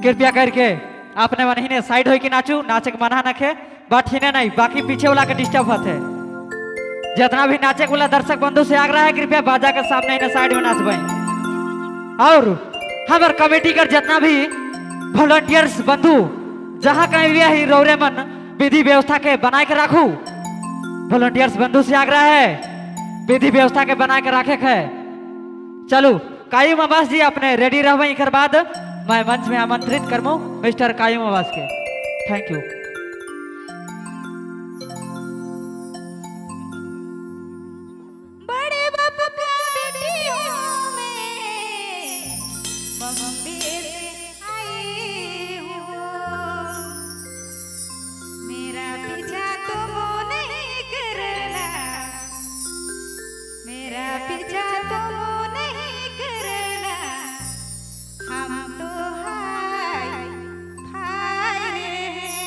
कृपया करके आपने मन हिने साइड होई के नाचू, नाचे के मना नखे बट हिने नहीं, बाकी पीछे वाला के डिस्टर्ब होते। जितना भी नाचे वाला दर्शक बंधु से आग्रह है कृपया बाजा के सामने हिने साइड में नाचबे। और हमार कमेटी कर जितना भी वॉलंटियर्स बंधु जहाँ कहीं भी है रौरे मन विधि व्यवस्था के बनाए के राखू। वॉलंटियर्स बंधु से आग्रह है विधि व्यवस्था के बना के रखे है। चलो कायूम अब्बास जी अपने रेडी रहो, एकर बाद मैं मंच में आमंत्रित करमू मिस्टर कायूम अब्बास के। Thank you. बड़े बाप का बेटी हूँ मैं, बम्बे से आई हूँ, मेरा पीछा तो वो नहीं करना, मेरा पीछा तो वो नहीं करना, हम तो हाय हाय रे हैं।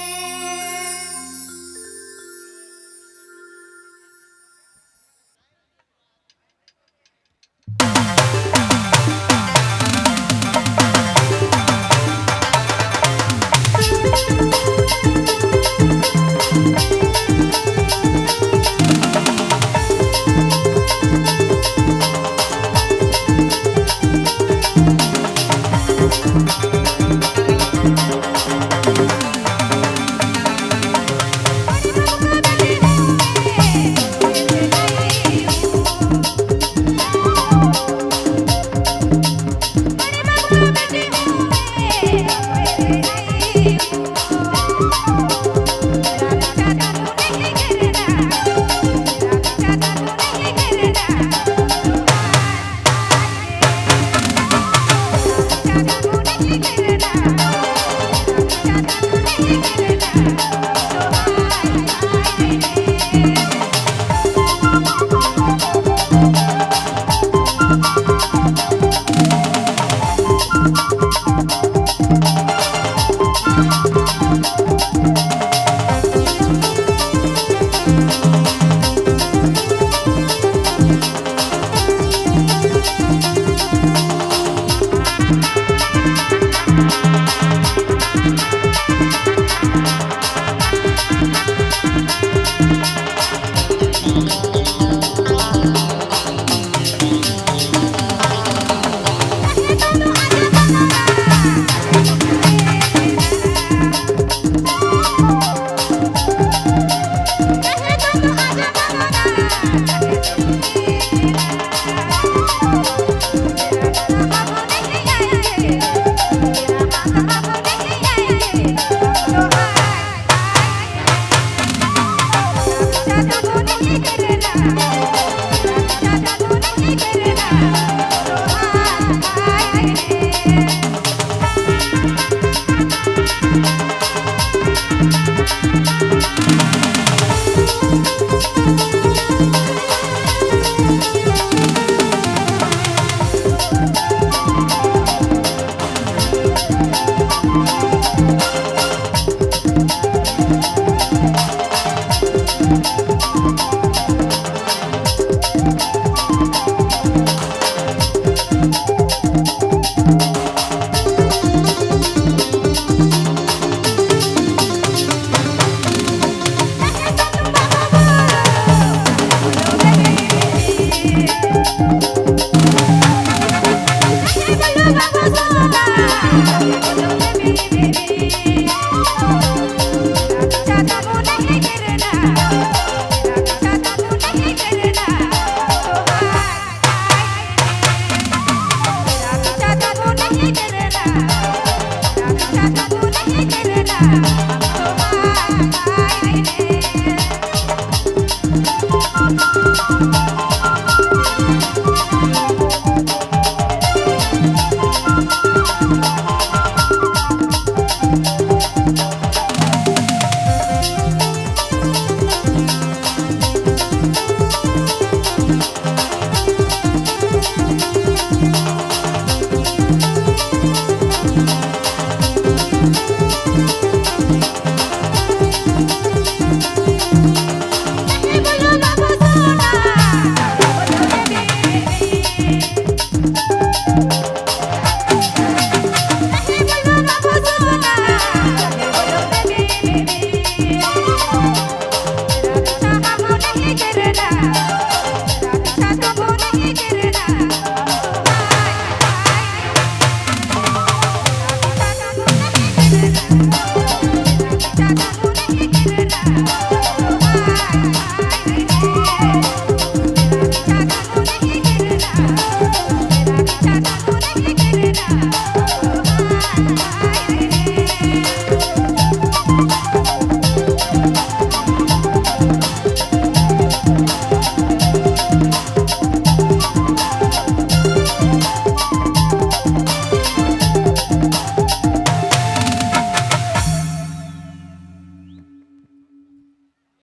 बड़े बाप का बेटी हूँ मैं, बम्बे से आई हूँ। बड़े बाप का बेटी हूँ मैं, बम्बे से आई हूँ। मेरा पीछा तो तू नहीं करना, मेरा पीछा तो तू नहीं करना, मेरा पीछा तो तू नहीं करना, मेरा पीछा तो तू नहीं करना, तो हाय हाय रे। कहे तो तू आजा बनवा, कहे तो तू आजा बनवा, कहे तो तू मेरा बाबू नहीं आए, मेरा बाबू नहीं आए, तो हाय हाय मेरा पीछा तो तू नहीं करना, मेरा पीछा तो तू नहीं करना, तो हाय हाय रे। कहे तो तुम बाबा बोलो बेबी, कहे बोलो बाबा सोना, कहे बोलो बेबी बेबी, मेरा पीछा तो तू नहीं करना, मेरा पीछा तो तू नहीं करना, तो हाय हाय मेरा पीछा तो तू नहीं करना, मेरा पीछा तो तू नहीं करना।